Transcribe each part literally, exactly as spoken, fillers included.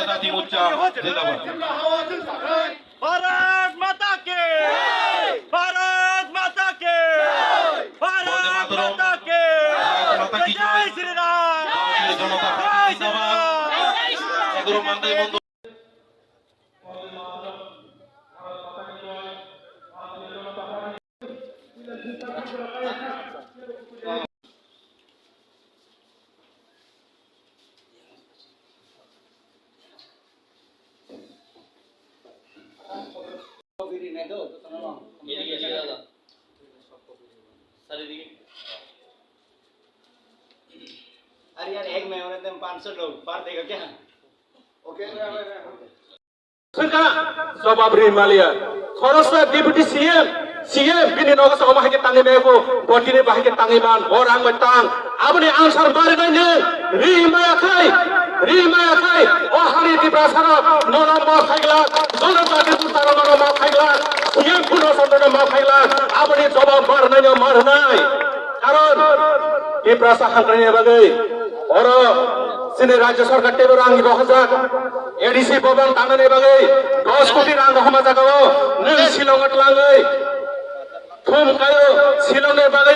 Jati Morcha zindabad. Bharat माता की, भारत माता की, भारत माता की, जय श्री राम, जय श्री राम। अरे यार, एक memorandum पाँच सौ लोग, बार देगा क्या? Swngkha, jobab ri maliya. Khoroksa Deputy C M, C M bini nogo sa omo hai khe tangwi maya kho, bo tini bo hai khe tangwi man, bo rang bai tang. Aboni answer ma rinai nwng, ri maya khai, ri maya khai. O hani Tiprasa rok nono ma khai glak, jono jati butaro nono ma khai glak, C M Purno Chandra no ma khai glak. Aboni jobab ma rinai no ma rinai. Karon Tiprasa hamkrai ni bagwi oro chini Rajya Sarkar teibo rang rohorjak. A D C bobong tangnani bagwi dos koti rang rohorma jagao nwng Shillong o twlangwi thum kaio, Shillong ni bagwi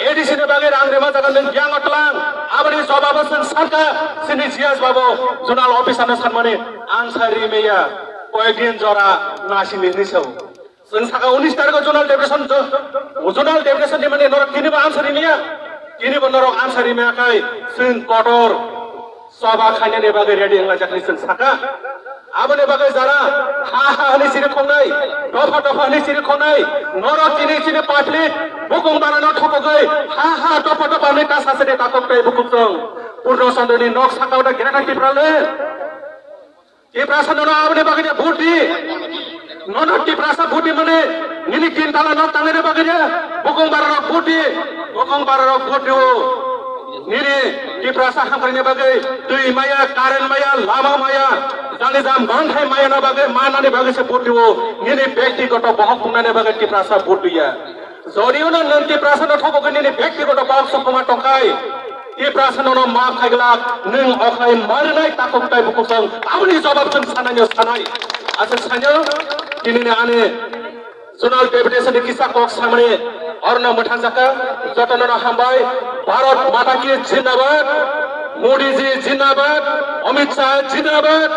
A D C ni bagwi rang rima jaga nwng biyang o twlang. Aboni jobabo chwng sakha chini G S babu zonal officer no sanmani, ang sai rimaya koyek din jora nasing ni hinwi sao. Chwng saka unis tarikh o zonal deputation, zo-, zonal deputation ni mani norok tini bo answer rimaya, tini bo norok answer rimaya khai chwng kotor choba khainani bagwi ready wnglaijak hinwi chwng saka. Aboni bagwi jara ha ha hinwi siri khongnai, dopha dopha hinwi siri khongnai, norok chini chini public bukung barano thopogwi ha ha dopha dopha hinwi ta sasani takhuk tei bukhuk chwng Purno Chandra ni nok saka o da Greater Tipraland. Tiprasa nono aboni bagwi de vote di. Nono Tiprasa vote di mane nini tin tala nok tangnani bagwi de. Bukung bararok vote di. Bukung bararok vote di o. Nini Tiprasa hamkrai ni bagwi twi maya, current maya, lama maya, jani jam manthai maya na bagwi, manani bagwi se vote di o. Nini bektigoto bohok pungnani bagwi Tiprasa vote di ya. Jodi o no nwng Tiprasa no thopogwi nini bektigoto bohok sokma tongkhai. Tiprasa nono maaf khai glak, nwng okhai marinai takhuk tai bukhuk song, aboni jobab chwng sanai no sanai. Aswk sanyo, tini ni ani zonal deputation ni kisa kok samani, orno mwthang jaka, joto nono hambai, Bharat Mata ki Zindabad, Modi ji Zindabad, Amit Shah Zindabad,